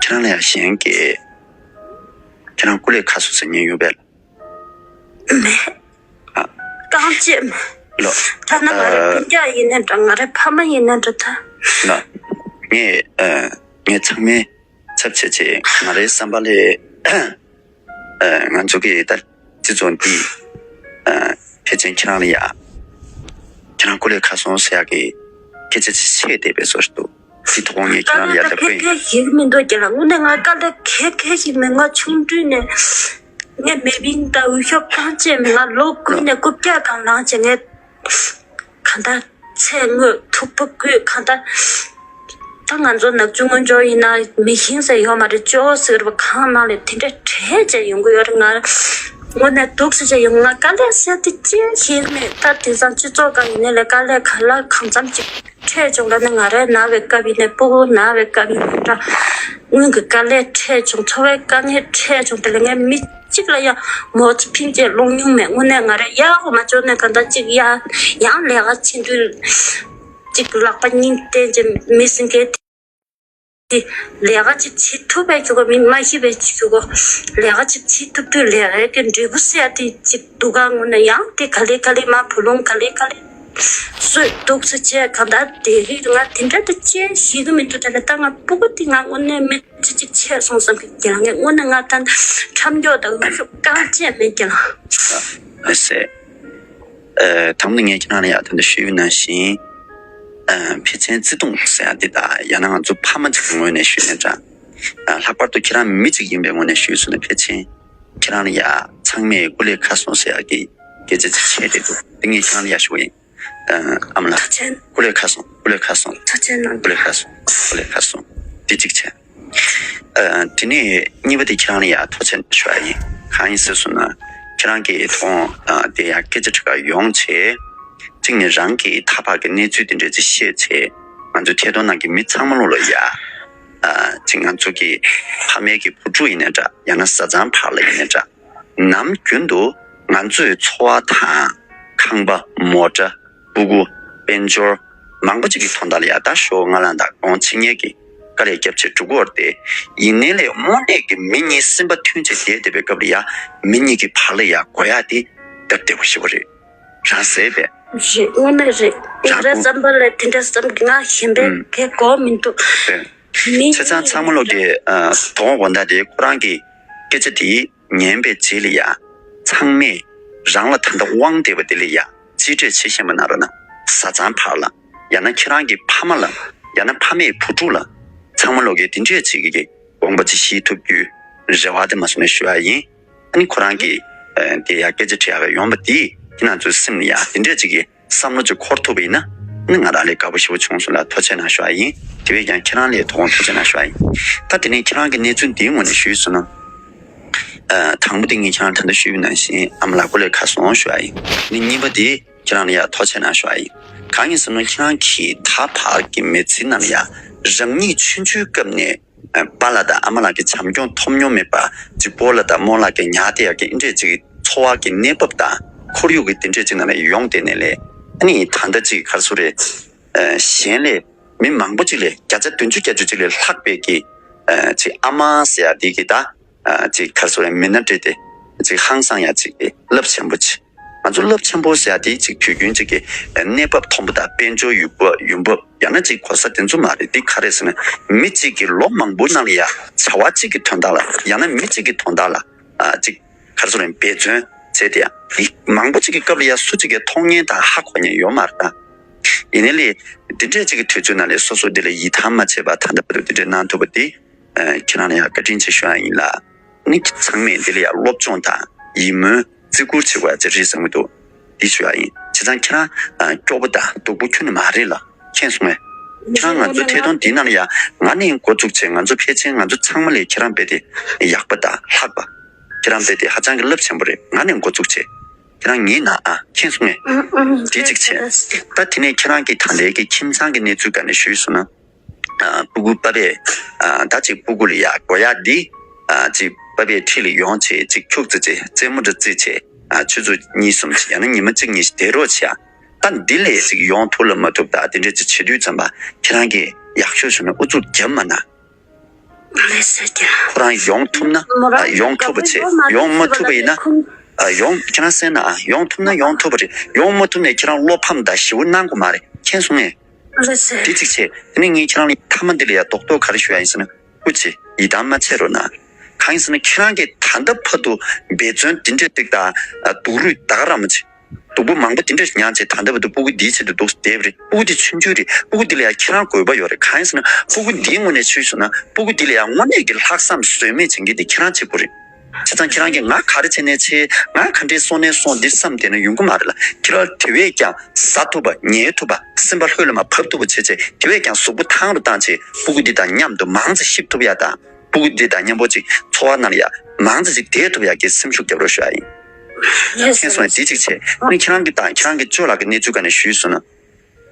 ཁྱེད་རང་ལ་ཡ་གཞན་གྱིས་ཁྱེད་རང་སྐུ་ལས་ཁག་སོང་ཟེར་མཁན་ཡོད་པས། མེད། ཨ། རྐང་རྗེས་མེད། ལོ། ཐ་ན་ང་རང་ཨ་སྤུན་ཀྱག་ཡིན་ན་འདྲ། ང་རའི་ཕ་མ་ཡིན་ན་འདྲ་ད། ལོ། ངས་ཨ་ངས་ཚང་མའི་ཚབ་བྱས་བྱས་ང་རའི་བསམ་པ་ལས། ཨ། ང་ཚོ་གི་ད་སྤྱི་ཚོགས་འདི། ཨ། ཕལ་ཆེར་ཁྱེད་རང་ལ་ཡ། ཁྱེད་རང་སྐུ་ལས་ཁག་སོང་ཟེར་ཡག་གི་སྐད་ཆ་ཅིག་བཤད་བསྡད་པའི་བཟོ་ཞིག་འདུག་དེ་ཐོག་ངས་ཁྱེད་རང་ལ་ཡ་ད་ལྟ་ཕལ་ཆེར་ཞིག་མི་འདུག་རྒན་ལགས། དངོས་གནས་ང་དཀའ་ལས་ག་གེ་ཞིག་མེད། ང་ཆུང་དུས་ནས་ངས་མེ་བིང་དང་འོས་ཤོག་རྐང་རྗེས་མེད། ང་ལོ་དགུ་ནས་རྐུབ་བཀྱག་སྒང་ལངས་བྱས་ངས། གང་ལྟར་ཚེ་དངོས་ཐུག་པ་དགོས། གང་ལྟར་ད་ང་ཚོ་ནག་ཆུ་སྔོན་འབྱོར་ཡིན་ན་མི་ཤིང་ཟེར་ཡོད་མ་རེད། ཅོ་ཟེར་བ་གང་ནང་ལས་དེ་འདྲ་བྲལ་བྱས་ཡོང་གི་ཡོད་རེད། ང་དངོས་གནས་སྡུག་ཟེར་བྱས་ཡོང་། ང་དཀའ་ལས་ཟེར་དེ་ཅི་ཞིག་མེད། ད་དེང་སང་སྤྱི་ཚོགས་སྒང་ཡིན་ནའི་ལས་དཀའ་ལས་ག་ལ་གང་འཚམ་ཅིག་འཕྲད་བྱུང་ལ་ནི་ང་རའི་ན་བའི་སྐབས་ཡིན་ནའི་སྤུ་གུ་ན་བའི་སྐབས་ཡིན་ནའི་འདྲ། སྔོན་གྱི་དཀའ་ལས་འཕྲད་བྱུང་། འཚོ་བའི་དཀའ་ངལ་འཕྲད་བྱུང་། དེ་ལ་ངས་མི་གཅིག་ལ་ཡང་མོ་ཚོ་ཕིན་ཅེས་སློང་མྱོང་མེད། དངོས་གནས་ང་རེ་ཡག་པོ་མ་བྱུང་ནས་གང་ལྟར་གཅིག་ཡ་ཡང་ལས་ཀ་བྱེད་དུས་གཅིག་ལག་པ་གཉིས་བསྟན་ཅེས་མི་སེང་གེ་དེ་ལས་ཀ་གཅིག་བྱེད་ཐུབ་པའི་ཆུ་གོ་མི་མ་ཤི་བའི་ཆུ་གོ་ལས་ཀ་གཅིག་བྱེད་ཐུབ་དུས་ལས་ཀའི་འབྲས་བུ་ཟེར་ཡ་དེ་གཅིག་འདུག་ག་དངོས་གནས་ཡང་དེ་ག་ལེ་ག་ལེ་མ་བུ་ལོང་ག་ལེ་ག་ལེ་སོས་འདུག་ཟེར་བྱས་གང་ལྟར་དེ་རིགས་ང་དེ་འདྲ་དེ་ཅེས་ཤེས་ཀྱི་མི་འདུག་དེ་ལ་ད་ང་སྤུ་གུ་དེ་ང་དངོས་གནས་མི་ཅི་ཅིག་ཆད་སོང་བསམ་གི་རྒན་ལགས། ངས་དངོས་གནས་ང་ད་ཁྲམ་སྐྱོག་དང་འུ་ཤོབ་རྐང་རྗེས་མེད་རྒན་ལགས། ཨ་སེ། ཨ། དང་པོ་ནས་ངས་ཁྱེད་རང་ལ་ཡ་ད་ལྟ་ཞུས་པ་ནང་བཞིན། ཨ། ཕལ་ཆེར་བརྩེ་དུང་ཟེར་ཡ་འདི་དང་ཡང་ན་ང་ཚོ་ཕ་མ་གཅིག་གི་ངོས་ནས་ཞུས་ནས་འདྲ། ཨ། ལྷག་པར་དུ་ཁྱེད་རང་མི་གཅིག་ཡིན་པའི་ངོས་ནས་ཞུས་སོང་ན་ཕལ་ཆེར་ཁྱེད་རང་ལ་ཡ་ཚང་མས་སྐུ་ལས་ཁག་སོང་ཟེར་ཡ་གི་སྐད་ཆ་ཅིག་བཤད་བསྡད་འདུག་དེ་ངས་ཁྱེད་རང་ལ་ཡ་ཞུ་བ་ཡིན། ཨ། ཨ་མ་ལགས། ཐུགས་རྗེ་ཆེ། སྐུ་ལས་ཁག་སོང་། སྐུ་ལས་ཁག་སོང་། ཐུགས་རྗེ་གནང་། སྐུ་ལས་ཁག་སོང་། སྐུ་ལས་ཁག་སོང་། སྐུ་ལས་ཁག་སོང་། དེ་གཅིག་བྱས། ཨ། དེ་ནས་གཉིས་པ་དེ་ཁྱེད་རང་ལ་ཡ་ཐུགས་རྗེ་ཆེ་ཞུ་བ་ཡིན། གང་ཡིན་ཟེར་སོང་ན་ཁྱེད་རང་གིས་ཐོག་ཨ་དེ་ཡ་སྐད་ཆ་དྲི་ག་ཡོང་བྱས། གཅིག་ནས་རང་གི་ད་བར་གྱི་གནས་ཚུལ་དེ་འདྲ་ཅིག་བཤད་བྱས། ང་ཚོ་ཐད་གཏོང་ནང་གི་མི་ཚང་མ་ལོ་ལ་ཡ། ཨ། གཅིག་ང་ཚོ་གི་ཕ་མའི་གི་བུ་ཕྲུག་ཡིན་ནའི་འདྲ། ཡང་ན་བཟའ་ཚང་བར་ལ་ཡིན་ནའི་འདྲ། ནམ་རྒྱུན་དུ་ང་ཚོའི་འཚོ་བ་དང་ཁང་པ་མོ་ཊ་སྤུ་གུ་དཔལ་འབྱོར་མང་པོ་ཅིག་གི་དོན་དག་ལ་ཡ་ད་ཞོགས་སྔ་ལངས་དང་དགོང་ཕྱི་ཉལ་གྱི་དཀའ་ལས་བརྒྱབ་བྱས་འགྲོ་གི་ཡོད་རེད་དེ། ཡིན་ནའི་ལས་དངོས་གནས་ཀྱི་མི་གཉིས་སེམས་པ་མཐུན་བྱས་བསྡད་བསྡད་པའི་སྐབས་ལ་ཡ་མི་གཉིས་ཀྱི་བར་ལ་ཡ་དགོས་ཡ་དེ་སྟབས་བདེ་པོ་ཞེ་པོ་རེད། རང་ཟེར་བས། རེད། དངོས་གནས་རེད། ང་རང་རང་བསམ་པ་ལ་དེ་འདྲ་བསམ་གྱི། ང་གཞན་པའི་ཨུམ་གའི་གོ་མི་འདུག་རེད། མི་བྱས་ཙང་ཚང་མ་ལོག་གི་ཨ་དོ་དགོང་དག་དེ་ཁོ་རང་གི་སྐད་ཆ་དེ་ཉན་པའི་རྗེས་ལ་ཡ་ཚང་མས་རང་ལ་ད་ལྟ་དབང་བསྡད་པ་དེ་ལ་ཡ་རྩིས་སྤྲོད་བྱེད་ཤེས་པ་ན་རོ་ན་བཟའ་ཚང་བར་ལ་ཡང་ན་ཁྱེད་རང་གི་ཕ་མ་ལ་ཡང་ན་ཕ་མའི་བུ་ཕྲུག་ལ་ཚང་མ་ལོག་གི་དེ་འདྲས་ཅིག་གི་དགོངས་པ་ཅིག་བཞེས་ཐུབ་རྒྱུའི་རེ་བ་དེ་མ་སོང་ནས་ཞུ་ཡ་ཡིན། ཨ་ནི་ཁོ་རང་གིས་ཨ་དེ་ཡ་སྐད་ཆ་དྲི་ཡག་ཡོང་བ་དེས་ཁྱེད་རང་ཚོའི་སེམས་ལ་ཡ་དེ་འདྲས་ཅིག་གི་བསམ་བློ་ཅིག་འཁོར་ཐུབ་པ་ཡིན་ན་ཨ་ནི་ང་རང་ལས་དགའ་པོ་ཞེ་པོ་བྱུང་སོང་ལ་ཐུགས་རྗེ་ཆེ་གནང་ཞུ་ཡ་ཡིན། དེ་བས་ཀྱང་ཁྱེད་རང་ལས་དོ་དགོང་ཐུགས་རྗེ་ཆེ་གནང་ཞུ་ཡ་ཡིན། ད་དེ་ནས་ཁྱེད་རང་གི་གནས་ཚུལ་འདིའི་ངོས་ནས་ཞུས་སོང་ན། ཨ་དང་པོ་དེ་ངས་ཁྱེད་རང་ད་ལྟ་ཞུས་པ་ནང་བཞིན་ཨ་མ་ལགས་སྐུ་ལས་ཁག་སོང་ཞུ་ཡ་ཡིན། ནི་གཉིས་པ་དེ་ཁྱེད་རང་ལ་ཡ་ཐུགས་རྗེ་ཆེ་གནང་ཞུ་ཡ་ཡིན། གང་ཡིན་ཟེར་ན་ཁྱེད་རང་གིས་ད་བར་གྱི་མི་ཚེའི་ནང་ལ་ཡ་རང་ཉིད་ཆུང་ཆུང་སྐབས་ནས་ཨ་པཱ་ལགས་དང་ཨ་མ་ལགས་ཀྱི་བྱམས་སྐྱོང་ཐོབ་མྱོང་མེད་པ་ཅིག་སྤོ་ལགས་དང་རྨོ་ལགས་ཀྱི་ཉར་བསྡད་ཡག་གི་ཨེ་འདྲས་ཅིག་འཚོ་བ་གི་གནས་བབ་དང་ཁོར་ཡུག་གི་དེ་འདྲས་ཅིག་ནང་ལ་ཡོང་བསྡད་ནས་ལས་ཨ་ནི་ད་ལྟ་ཅིག་ག་རེ་ཟེར་རེད། ཨ་གཞན་ལས་མི་མང་པོ་ཅིག་ལས་བརྒྱ་ཆ་བདུན་ཅུ་བརྒྱད་ཅུ་ཅིག་ལས་ལྷག་པའི་གི་ཨ་ཅིག་ཨ་མ་ཟེར་ཡ་དེ་གི་ད་ཨ་ཅིག་ག་རེ་ཟེར་རེད། མི་སྣ་སྤྲད་དེ་ཅིག་ཧང་སང་ཡ་ཅིག་གི་རླབས་ཆེན་པོ་ཅིག་ང་ཚོ་རླབས་ཆེན་པོ་ཟེར་ཡ་དེ་གཅིག་དུས་རྒྱུན་གཅིག་གི་གནས་བབ་མཐོན་པོ་དང་དཔལ་འབྱོར་ཡོད་པ་ཡོང་འབབ་ཡང་ན་གཅིག་གོ་ས་དེ་ཚོ་མ་རེད། འདི་ག་རེ་ཟེར་ན་མི་གཅིག་གི་ལོ་མང་པོའི་ནང་ལ་ཡ་བྱ་བ་གཅིག་གི་དོན་དག་ལ་ཡང་ན་མི་གཅིག་གི་དོན་དག་ལ་ཨ་གཅིག་ག་རེ་ཟེར་རེད། འབད་བརྩོན་བྱས་ཏེ་ཡ་མི་མང་པོ་གཅིག་གི་སྐབས་ལ་ཡ་སུ་གཅིག་གི་མཐོང་མཁན་དང་ཧ་གོ་མཁན་ཡོད་མ་རེད་ད། ཡིན་ནའི་ལས་འདི་འདྲས་ཅིག་གི་དུས་ཚོད་ནང་ལས་སོ་སོ་འདི་ལ་ཡིད་ཐང་མ་ཆད་པ་ད་ལྟ་བར་དུ་འདི་འདྲས་གནང་ཐུབ་པ་འདི་ཁྱེད་རང་ལ་ཡང་བཀའ་དྲིན་ཆེ་ཞུ་ཡ་ཡིན་ལ། ནི་ཚང་མས་འདི་ལ་ཡང་སློབ་སྦྱོང་དང་ཡིད་སྨོན་བརྩི་བཀུར་བྱེད་དགོས་ཡ་ཅིག་རེད་བསམ་གྱི་འདུག་འདི་ཞུ་ཡ་ཡིན། བྱས་ཙང་ཁྱེད་རང་སྐྱོ་པོ་དང་སྡུག་པོ་ཁྱོན་ནས་མ་རེད་ལ། མཁྱེན་སོང་ངས། ཁྱེད་རང་ང་ཚོ་ཐད་གཏོང་འདི་ནང་ལ་ཡང་ང་ནས་འགོ་བཙུགས་བྱས། ང་ཚོ་ཕལ་ཆེར་ང་ཚོ་ཚང་མ་ལས་ཁྱེད་རང་རྦད་དེ་ཡག་པ་དང་ལྷག་པ། ཁྱེད་རང་རྦད་དེ་ཧ་ཅང་གི་རླབས་ཆེན་པོ་རེད། ང་ནས་འགོ་བཙུགས་བྱས། ཁྱེད་རང་ངའི་ནང་ཨ་མཁྱེན་སོང་ངས། འདི་གཅིག་བྱས། ད་དེ་ནས་ཁྱེད་རང་གི་ད་ལྟའི་གི་ཁྱིམ་ཚང་གི་གནས་ཚུལ་སྒང་ནས་ཞུས་སོང་ན། ཨ་སྤུ་གུ་པ་ཕས་ཨ་ད་ཅིག་སྤུ་གུ་ལ་ཡ་དགོས་ཡ་འདི་ཨ་ཅིག་པ་ཕའི་འཁྲིས་ལ་ཡོང་བྱས་ཅིག་ཁྱུག་ཙམ་བྱས་རྩེད་མོ་འདྲ་རྩེད་བྱས། ཨ་ཆུ་ཚོད་གཉིས་གསུམ་ཅིག་ཡང་ན་ཉི་མ་གཅིག་གཉིས་ཤིག་བསྡད་རོགས་བྱས། ཨ་ད་འདི་ལས་ཅིག་ཡོང་ཐུབ་ལ་མ་ཐུབ་ད་དེ་འདྲས་ཅིག་བྱེད་དུས་ཙམ་པ་ཁྱེད་རང་གིས་ཡག་ཤོས་བྱུང་ན་ཨུ་ཚུགས་རྒྱབ་མ་གནང་། ལགས་སོ་རྒྱལ། ཁོ་རང་ཡོང་ཐུབ་ན་མོ་རང་ཨ་ཡོང་ཐུབ་པ་བྱེད། ཡོང་མ་ཐུབ་པ་ཡིན་ན་ཨ་ཡོང་ཁྱེད་རང་གསན་ན་ཨ་ཡོང་ཐུབ་ན་ཡོང་ཐུབ་པ་རེད། ཡོང་མ་ཐུབ་ནས་ཁྱེད་རང་བློ་ཕམ་དང་ཞེ་པོ་གནང་དགོས་མ་རེད། མཁྱེན་སོང་ངས། ལགས་སོ། དེ་གཅིག་བྱས། དེ་ནས་ངས་ཁྱེད་རང་ལ་མཐའ་མ་འདི་ལ་ཡ་རྡོག་རྡོག་ག་རེ་ཞུ་ཡ་ཡིན་ཟེར་ན། སྐུ་མཁྱེན། ཡིད་ཐང་མ་ཆད་རོགས་གནང་། གང་ཡིན་ཟེར་ན་ཁྱེད་རང་གིས་ད་ལྟ་བར་དུ་འབད་བརྩོན་འདི་འདྲས་ཅིག་དང་སྡུག་རུས་ད་ག་རང་མ་བྱེད། སྡུག་པོ་མང་པོ་འདི་འདྲས་མྱངས་བྱས་ད་ལྟ་བར་དུ་སྤུ་གུ་འདིའི་ཆེད་དུ་འདུག་བསྡད་པ་རེད། སྤུ་གུ་འདི་ཆུང་ཆུང་རེད། སྤུ་གུ་འདི་ལ་ཡང་ཁྱེད་རང་དགོས་པ་ཡོད་རེད། གང་ཡིན་ཟེར་ན་སྤུ་གུ་འདིའི་ངོས་ནས་ཆོས་ཞུས་ན་སྤུ་གུ་འདི་ལ་ཡང་དངོས་གནས་ཀྱི་ལྷག་བསམ་ཟོལ་མེད་བྱེད་མཁན་དེ་ཁྱེད་རང་གཅིག་པུ་རེད། བྱས་ཙང་ཁྱེད་རང་གིས་ང་ག་རེ་བྱས་ནས་བྱས། ང་ག་འདྲས་སོང་ནས་སོང་འདི་བསམ་བསྡད་ན་ཡོང་གི་མ་རེད་ལ། ཁྱེད་རང་དེ་བས་ཀྱང་ཟ་ཐུབ་པ་ཉལ་ཐུབ་པ་སེམས་པ་ལྷོད་ལ་མ་བབས་ཐུབ་པ་བྱས་བྱས། དེ་བས་ཀྱང་གཟུགས་པོ་ཐང་རུ་བཏང་བྱས་སྤུ་གུ་འདི་དང་མཉམ་དུ་མང་ཙམ་གཤིབ་ཐུབ་ཡ་དང་། སྤུ་གུ་འདི་དང་མཉམ་པོ་ཅིག་འཚོ་བ་ནང་ལ་ཡ་མང་ཙམ་ཅིག་བསྡད་ཐུབ་ཡག་གི་སེམས་ཤུགས་རྒྱབ་རོགས་ཞུ་ཡ་ཡིན། ལགས་སོ། མཁྱེན་སོང་། ཡ་འདི་གཅིག་བྱས། ཨ་ནི་ཁྱེད་རང་གི་དང་ཁྱེད་རང་གི་ཅོ་ལགས་ཀྱི་གནས་ཚུལ་སྒང་ནས་ཞུས་སོང་ན།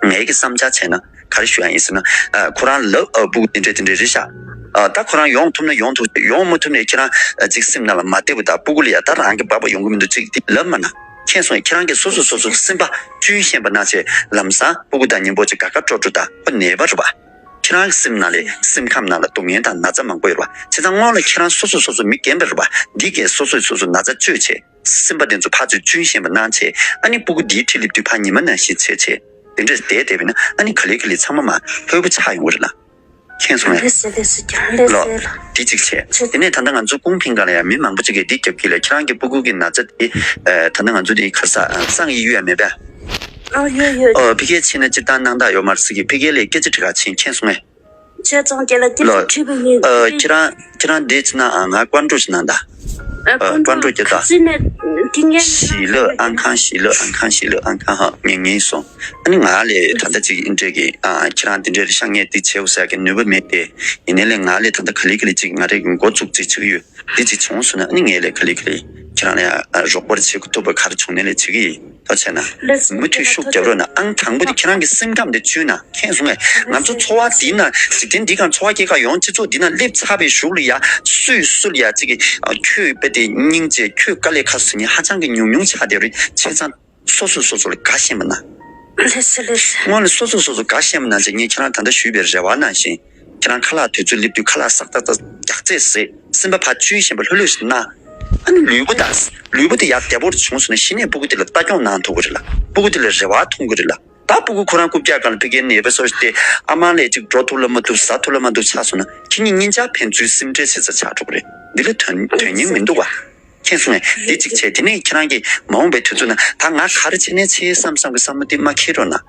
ངའི་གི་བསམ་འཆར་བྱས་ན་ག་རེ་ཞུ་ཡ་ཡིན་ཟེར་ན། ཨ་ཁོ་རང་ལབ་ཨ་སྤུ་གུ་འདི་འདྲས་འདི་འདྲས་རེད་ཤག་ཨ་ད་ཁོ་རང་ཡོང་ཐུབ་ན་ཡོང་ཐུབ། ཡོང་མ་ཐུབ་ན་ཁྱེད་རང་ཨ་ཅིག་སེམས་ནང་ལ་མ་བདེ་པོ་དང་སྤུ་གུ་ལ་ཡ་ད་རང་གི་བབ་པ་ཡོང་གི་མི་འདུག་ཅིག་འདི་ལབ་མ་གནང་། མཁྱེན་སོང་། ཡ་ཁྱེད་རང་གིས་སོ་སོ་སོ་སོ་སེམས་པ་གཅུན་ཤེས་པ་གནང་བྱས་ལམ་སང་སྤུ་གུ་དང་མཉམ་པོ་ཅིག་དགའ་དགའ་སྤྲོ་སྤྲོ་དང་ཁོ་ནད་པ་རེད་པ། ཁྱེད་རང་གི་སེམས་ནང་ལས་སེམས་ཁམས་ནང་ལ་སྡུག་བསྔལ་དང་ན་ཚ་མང་པོ་ཡོད་རེད་པ། བྱས་ཙང་སྔོན་ལ་ཁྱེད་རང་སོ་སོ་སོ་སོ་མི་རྒན་པ་རེད་པ། འདི་གས་སོ་སོས་སོ་སོ་ན་ཚ་བཅོས་བྱས་སེམས་པ་དེ་ཚོ་ཕར་ཚུར་གཅུན་ཤེས་པ་གནང་བྱས། ཨ་ནི་སྤུ་གུ་འདིའི་འཁྲིས་ལ་དུས་ཕར་ཉི་མ་ནང་བཞིན་བྱས་བྱས་དེ་འདྲས་བསྡད་བསྡད་པ་ཡིན་ན་ཨ་ནི་ག་ལེ་ག་ལེ་ཚང་མ་མ་ལྷོད་པོ་ཆགས་ཡོང་གི་རེད་ལ། མཁྱེན་སོང་ངས། ལགས་སོ་ལགས་སོ་ལགས་ལོ། སོ་ལགས། འདི་གཅིག་བྱས། བྱས། དེ་ནས་ད་ལྟ་ང་ཚོ་ཀུང་ཕིང་ག་ལ་ཡང་མི་མང་པོ་ཅིག་གིས་འདི་རྒྱབ་ཀྱི་ལ། ཁྱེད་རང་གི་སྤུ་གུ་གི་ན་ཚ་དེ་ཨ་ད་ལྟ་ང་ཚོ་འདི་ག་ས་ཨ་སང་ཡི་ཡོད་ཡ་མེད་པས། ཨོ་ཡོད་ཡོད། ཨོ་ཕ་གིར་ཕྱིན་ན་སྤྱིར་བཏང་སྣང་དག་ཡོད་མ་རེད་ཟེར་གི། ཕ་གིར་ལས་སྐད་ཆ་དྲི་ག་ཕྱིན། མཁྱེན་སོང་ངས། བྱས་ཙང་རྒན་ལགས་སྐད་ཆ་ལོ། དྲིས་པ་ཡིན། ཨ་ཁྱེད་རང་ཁྱེད་རང་འདི་ཕྱིན་ན་ཨ་ང་ཀོན་ཀྲོ་ཞིག་གནང་དང་། ཨ་ཨ་ཀོན་ཀྲོ་ཀོན་ཀྲོ་ཁ་རྒྱག་དང་། སི་ནས་དེ་ངས་ཞི་ལུ་ཨང་ཁང་། ཞི་ལུ་ཨང་ཁང་། ཞི་ལུ་ཨང་ཁང་། ཧ་ངས་ངས་སོང་། ཨ་ནི་ང་ལས་ད་ལྟ་ཅིག་འདྲས་ཀྱི་ཨ་ཁྱེད་རང་འདི་འདྲས་རེད་ཤག་ངས་འདི་བྱེད་འོ་ཟེར་གི་ནུས་པ་མེད་དེ། ཡིན་ནའི་ལས་ང་ལས་ད་ལྟ་ག་ལེ་ག་ལེ་ཅིག་ང་རེ་འགོ་བཙུགས་ཅིག་བྱེད་ཀྱི་ཡོད། འདི་ཅིག་བྱུང་སོང་ན་ཨ་ནི་ངས་ལས་ག་ལེ་ག་ལེ་ཁྱེད་རང་ལ་ཡང་རོགས་པ་བྱེད་ཐུབ་པ་ག་རེ་བྱུང་ནའི་ལས་བྱེད་ཀྱི་ཡིན། ཐུགས་རྗེ་ཆེ་གནང་། མུ་མཐུད་ཤུགས་རྒྱབ་རོགས་གནང་། ཨང་དང་པོ་དེ་ཁྱེད་རང་གི་སེམས་ཁམས་དེ་བཅོས་གནང་། མཁྱེན་སོང་ངས། ང་ཚོ་འཚོ་བ་འདི་ན་འཇིག་རྟེན་འདི་སྒང་འཚོ་བ་སྐྱེལ་ག་ཡོང་སྤྱི་ཚོགས་འདི་ན་སླེབས་ཚར་བའི་གཞུག་ལ་ཡ་སུས་སུ་ལ་ཡ་ཅིག་གི་ཁྱོད་དཔེ་དེ་སྙིང་རྗེ། ཁྱོད་དཀའ་ལས་ཁག་ཟེར་མཁན་ཧ་ཅང་གི་ཉུང་ཉུང་ཆགས་བསྡད་རེད། བྱས་ཙང་སོ་སོས་སོ་སོ་ལ་དགའ་ཤེས་པ་གནང་། ལགས་སོ་ལགས་སོ། སྔོན་ལ་སོ་སོས་སོ་སོ་དགའ་ཤེས་པ་གནང་བྱས། ངས་ཁྱེད་རང་ད་ལྟ་ཞུས་པའི་རེ་བ་ནང་བཞིན་ཁྱེད་རང་ཁ་ལག་དུས་ཚོད་སླེབས་དུས་ཁ་ལག་སག་སག་སག་རྒྱག་རྩེད་བྱེད། སེམས་པ་ཕར་གཅུན་བཞིན་པ་ལྷོད་ལྷོད་ཞིག་གནང་། ཨ་ནི་ལུས་པོ་དང་ལུས་པོ་དེ་ཡར་བདེ་པོར་བྱུང་སོང་ན་གཞི་ནས་སྤུ་གུ་དེ་ལ་ལྟ་སྐྱོང་གནང་ཐུབ་ཀྱི་རེད་ལ། སྤུ་གུ་དེ་ལ་རེ་བ་མཐོང་གི་རེད་ལ། ད་སྤུ་གུ་ཁོ་རང་རྐུབ་བཀྱག་སྒང་ལ་ཕ་གིར་ནད་པ་སོ་སོ་དེ་ཨ་མ་ལས་ཅིག་འགྲོ་ཐུབ་ལ་མ་ཐུབ་ཟ་ཐུབ་ལ་མ་ཐུབ་ཆགས་སོང་ན་ཁྱེད་གཉིས་གཉིས་ཆ་ཕན་ཚུན་སེམས་ཁྲལ་བྱེད་ས་ཆགས་འགྲོ་གི་རེད། འདི་ལ་དོན་དོན་སྙིང་མི་འདུག་བ། མཁྱེན་སོང་ངས། འདི་གཅིག་བྱས། དེ་ནས་ཁྱེད་རང་གིས་མ་འོངས་པའི་དུས་ཚོད་ནང་ད་ང་ག་རེ་བྱས་ནས་བྱེད་བསམ་བསམ་གི་བསམ་བློ་དེ་མ་འཁྱེར་རོགས་གནང་།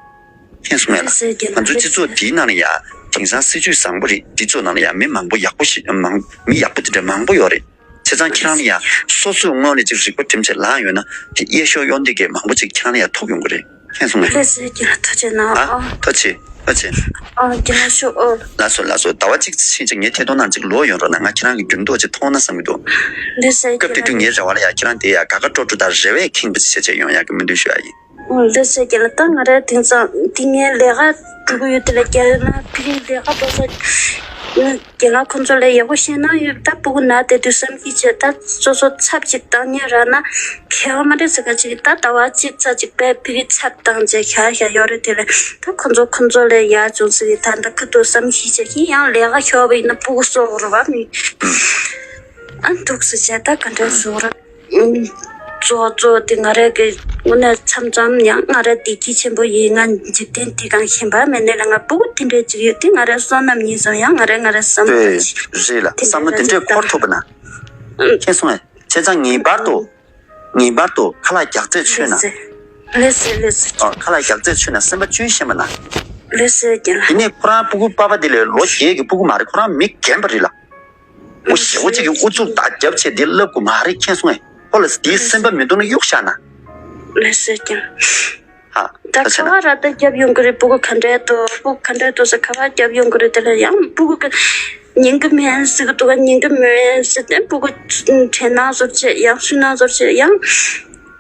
མཁྱེན་སོང་ངས་ལགས། ང་ཚོའི་སྤྱི་ཚོགས་འདིའི་ནང་ལ་ཡ་དེང་སང་སྲིད་ཇུས་བཟང་པོ་རེད། འདི་ཚོ་ནང་ལ་ཡ་མི་མང་པོ་ཡག་པོ་ཞིག་མང་མི་ཡག་པོ་དེ་འདྲ་མང་པོ་ཡོད་རེད། བྱས་ཙང་ཁྱེད་རང་ལ་ཡ་སོ་སོས་སྔོན་ལ་ཅིག་རིག་པ་བསྒྲིམས་བྱས་ལངས་ཡོད་ན་དེ་གཡས་ཤོག་གཡོན་འདེགས་ཀྱི་མང་པོ་ཅིག་ཁྱེད་རང་ལ་ཡ་ཐོབ་ཡོང་གི་རེད། མཁྱེན་སོང་ངས། ལགས་སོ་རྒན་ལགས། ཐུགས་རྗེ་གནང་། ཨ་ཨ་ཐུགས་རྗེ་ཆེ། ཨ་ཆེ། ཨ་རྒན་ལགས་ཤོག་ཨོ། ལགས་སོ་ལགས་སོ། ཟླ་བ་གཅིག་ཕྱིན་ཅིག་ངའི་ཐད་གཏོང་ནང་ཅིག་ལོག་ཡོང་རོགས་གནང་། ང་ཁྱེད་རང་གི་འགྱུར་ལྡོག་ཅིག་མཐོང་ན་བསམ་གྱི་འདུག་ལགས་སོ་རྒན་ལགས། སྐབས་དེ་དུས་ངའི་རེ་བ་ལ་ཡ་ཁྱེད་རང་དེ་ཡ་དགའ་དགའ་སྤྲོ་སྤྲོ་དང་རེ་བས་ཁེངས་པ་ཅིག་བྱས་བྱས་ཡོང་ཡག་གི་སྨོན་འདུན་ཞུ་ཡ་ཡིན། ཨོ་ལགས་སོ་རྒན་ལགས། ད་ང་རང་དེང་སང་དེ་ངའི་ལས་ཀ་འགྲོ་གི་ཡོད། དེ་ལ་རྒན་ལགས་ཕ་གིར་ལས་ཀ་འགྲོ་ས་རྒན་ལགས་ཁོང་ཚོ་ལ་ཡག་པོ་བཤད་གནང་ཡོད། ད་སྤུ་གུ་ན་བསྡད་དུས་བསམ་གྱིས་བྱས་ད་སོ་སོ་ཚབ་ཅིག་བཏང་ཉན་རག་ན་གལ་བ་མ་རེད་ཟེར་ག་ཅིག་ད་ཟླ་བ་གཅིག་ཙམ་ཅིག་པའི་ཕ་གིར་ཚབ་བཏང་བྱས་བཞག་བཞག་ཡོད་རེད། དེ་ལས་ད་ཁོ་ཚོ་ཁོ་ཚོ་ལས་ཡག་བྱུང་ཟེར་གི་ད་ད་ཁ་ཐུག་བསམ་གཞིག་བྱས་ཤིང་ཡང་ལས་ཀ་ཤོར་བ་ཡིན་ན་སྤུ་གུ་གསོ་དགོས་རེད་བ། མི་ཨ་འདུག་ཟེར་བྱས་ད་ག་འདྲ་བཟོ་ར་གཙོ་གཙོ་དེ་ང་རའི་གི་དངོས་གནས་མཚམས་མཚམས་ཡང་ང་རའི་བདེ་སྐྱིད་ཆེན་པོ་ཡིན། ང་འཇིག་རྟེན་འདི་སྒང་ཞེན་པ་མེད་ནས་ལ་ང་སྤུ་གུ་དེ་འདྲས་ཅིག་ཡོད་དེ་ང་རའི་བསོད་ནམས་ཡིན་བསམ་ཡང་ང་རའི་ང་རའི་བསམ་པ་རེད་ལ་བསམ་བློ་དེ་འདྲས་འཁོར་ཐུབ་པ་ན་མཁྱེན་སོང་ངས། བྱས་ཙང་ངེས་པར་དུ། ངེས་པར་དུ་ཁ་ལག་རྒྱག་རྩེད་ཆོད་ན། ལགས་སེ། ལགས་སོ་ལགས་སོ། ཨ། ཁ་ལག་རྒྱགས་ཚད་ཆོད་ན་སེམས་པ་ཆུང་ཤེས་མ་ན། ལགས་སོ་རྒན་ལགས། དེ་ནས་ཁོ་རང་སྤུ་གུ་པ་ཕ་དེ་ལས་ལོ་བརྒྱད་ཀྱི་སྤུ་གུ་མ་རེད། ཁོ་རང་མི་རྒན་པ་རེད་ལ། ཨོ་ཞེ་བོ་ཅིག་གིས་ཨུ་ཚུགས་དང་རྒྱབ་བྱས་དེ་ལབ་དགོས་མ་རེད། མཁྱེན་སོང་ངས། ཁོ་ལ་དེའི་སེམས་པ་མི་འདུག་ན་གཡུག་བཞག་ན། ལགས་སོ་རྒན། ཧ། ད་ད་ཆ་ཁ་ན་བ་ར་ད་རྒྱབ་ཡོང་གི་རེད། སྤུ་གུ་ག་འདྲའི་འདུག་སྤུ་གུ་ག་འདྲའི་འདུག་ཟེར་ཁ་བ་རྒྱབ་ཡོང་གི་རེད། དེ་ལ་ཡང་སྤུ་གུ་གི་ཉན་གི་མེད་ཟེར་གི་འདུག་ག་ཉན་གི་མེད་ཟེར་ཏེ་སྤུ་གུ་དྲན་ན་བཟོ་བྱེད་ཡང་སུན་ན་བཟོ་བྱེད་ཡང་།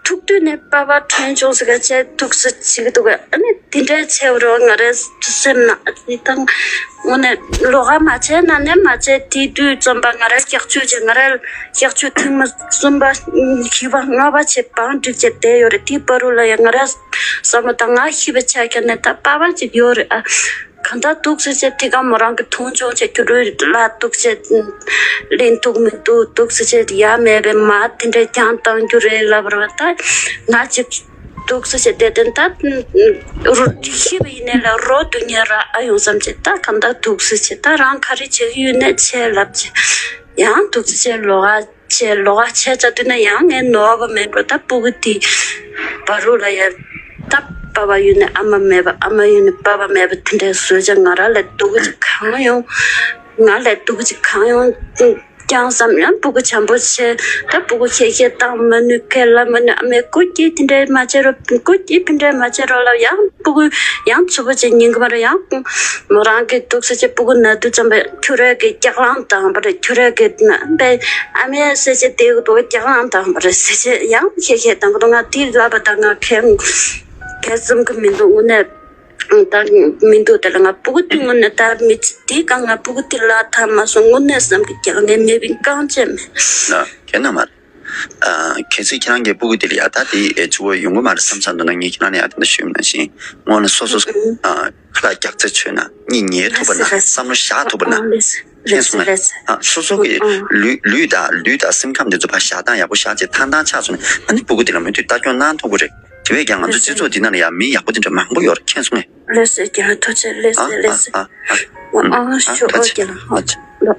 ཐུག་དུས་ནས་པ་ཕ་དྲན་བྱུང་ཟེར་ག་བྱས་ཐུག་ས་བྱེད་གི་འདུག་ག་ཨ་ནི་དེ་འདྲའི་བྱས་པ་རེད་བ། ང་རའི་སེམས་ན་དེ་དང་དངོས་གནས་ལོགས་ཀ་མ་བྱས་ན་ནས་མ་བྱས་དེ་དུས་ཙམ་པ་ང་རའི་སྐྱག་ཆུ་བྱས་ང་རའི་སྐྱག་ཆུ་ཐེངས་མ་གསུམ་པ་བཞི་པ་ལྔ་པ་བྱས་བང་སྒྲིག་བྱས་བསྡད་ཡོད་རེད། དེའི་བར་དུ་ལ་ཡང་ང་རའི་བསམ་བློ་དང་ང་ཤི་བ་ཆ་ཁྱེར་ནས་ད་པ་ཕ་ཅིག་ཡོད་རེད་ཨ། གང་ལྟར་འདུག་ཟེར་བྱས་དེ་ག་མོ་རང་གི་མཐོང་ཆུང་བྱས་རྒྱུ་རུ་ལ་འདུག་བྱས་ལེན་འདུག་མི་འདུག་འདུག་ཟེར་བྱས་ཡ་མེད་པའི་མ་དེ་འདྲའི་རྒྱང་བཏང་རྒྱུ་རེད་ལབ་ར་བ། ད་ང་ཅིག་འདུག་ཟེར་བྱས་བསྡད་དེ་ད་རུ་ཤི་བ་ཡིན་ནའི་ལ་རོ་སྡུག་བསྔལ་ར་ཨ་ཡོང་བསམ་བྱས་ད་གང་ལྟར་འདུག་ཟེར་བྱས་ད་རང་ག་རེ་བྱེད་ཀྱི་ཡོད་ནས་བྱས་ལབ་བྱས་ཡང་འདུག་ཟེར་བྱས་ལོག་ཨ། བྱས་ལོག་ཨ་བྱས་ཚར་དུས་ན་ཡང་ངས་ནོར་བ་མེད་འགྲོ། ད་སྤུ་གུ་དེ་བར་དུ་ལ་ཡ་ད་པ་ཕ་ཡོད་ནས་ཨ་མ་མེད་པ་ཨ་མ་ཡོད་ནས་པ་ཕ་མེད་པ་དེ་འདྲའི་བཟོས་བྱས་ང་རང་ལ་སྡུག་ཅིག་གང་ཡོང་། ང་ལ་སྡུག་ཅིག་གང་ཡོང་ཀྱང་བསམ་ཡང་སྤུ་གུ་བྱམས་པོ་བྱས་ད་སྤུ་གུ་ཁྱེད་ཁྱེད་བཏང་མ་ནུས་ཁས་ལ་མ་ནུས་ཨ་མའི་སྐུ་སྐྱིད་དེ་འདྲའི་མ་བྱེད་རོགས། སྐུ་སྐྱིད་དེ་འདྲའི་མ་བྱེད་རོགས་ལབ་ཡང་སྤུ་གུ་ཡང་ཚུ་བ་ཅིག་ཉིན་གུང་མར་ཡང་མོ་རང་གི་འདུག་ས་ཅིག་སྤུ་གུ་ན་དུས་ཙམ་པ་ཁྱོད་རའི་གི་སྐྱག་ལང་བཏང་བ་རེད། ཁྱོད་རའི་གི་ན་པའི་ཨ་མའི་ཟེར་ཅིག་དེ་གི་འདུག་སྐྱག་ལང་བཏང་བ་རེད་ཟེར་ཅིག་ཡང་ཁྱེད་ཁྱེད་བཏང་གི་འདུག་ང་དེ་ལབ་པ་ད་ང་ཁེ་ཁེ་བསམ་གི་མི་འདུག་དངོས་གནས་ད་མི་འདུག་དེ་ལ་ང་སྤུ་གུ་དེ་དངོས་གནས་ད་མི་དེ་གང་ང་སྤུ་གུ་དེ་ལ་ཐ་མ་སོང་དངོས་གནས་བསམ་གི་སྐྱག་ངས་མེད་པའི་རྐང་རྗེས་མེད། ན་ཁྱེད་ན་མ་རེད། ཨ། གལ་སྲིད་ཁྱེད་རང་གི་སྤུ་གུ་དེ་ལ་ཡ་ད་དེ་ཨེ་ཚུ་བ་ཡོང་གི་མ་རེད་བསམ་བསམ་འདུག་ན་ངས་ཁྱེད་རང་ལ་ཡ་དེ་འདྲ་ཞུས་མ་ཤེས། དངོས་གནས་སོ་སོ་ཨ་ཁ་ལག་རྒྱགས་ཚད་ཆོད་ན་གཉིད་ཉལ་ཐུབ་པ་ན་བསམ་བློ་བཞག་ཐུབ་པ་ན་ཨ་ལེ་སི་ལེ་སི་ལེ་སི་ཨ་སོ་སོ་གི་ལུས་ལུས་དང་ལུས་དང་སེམས་ཁམས་དེ་ཚོ་ཕར་བཞག་སྟངས་ཡག་པོ་བཞག་བྱས་ཐང་ཐང་ཆགས་སོང་ན་ཨ་ནི་སྤུ་གུ་དེ་ལ་མུ་མཐུད་ལྟ་སྐྱོང་གནང་ཐུབ་ཀྱི་རེད། དེ་བས་ཀྱང་ང་ཚོ་སྤྱི་ཚོགས་འདི་ནང་ལ་ཡ་མི་ཡག་པོ་དེ་འདྲ་མང་པོ་ཡོད་རེད། མཁྱེན་སོང་ངས། ལེ་སི་རྒན་ལགས་ཐུགས་རྗེ་ཆེ། ལེ་སི་ཨ་ལེ་སི། ཨ་ཨ་ཨ་ཨ་ཨ་ཞུ་ཨོ་ཐུགས་རྗེ་ཆེ། རྒན་ལགས་ཨ་ཨོ་ཆེ། ལོ།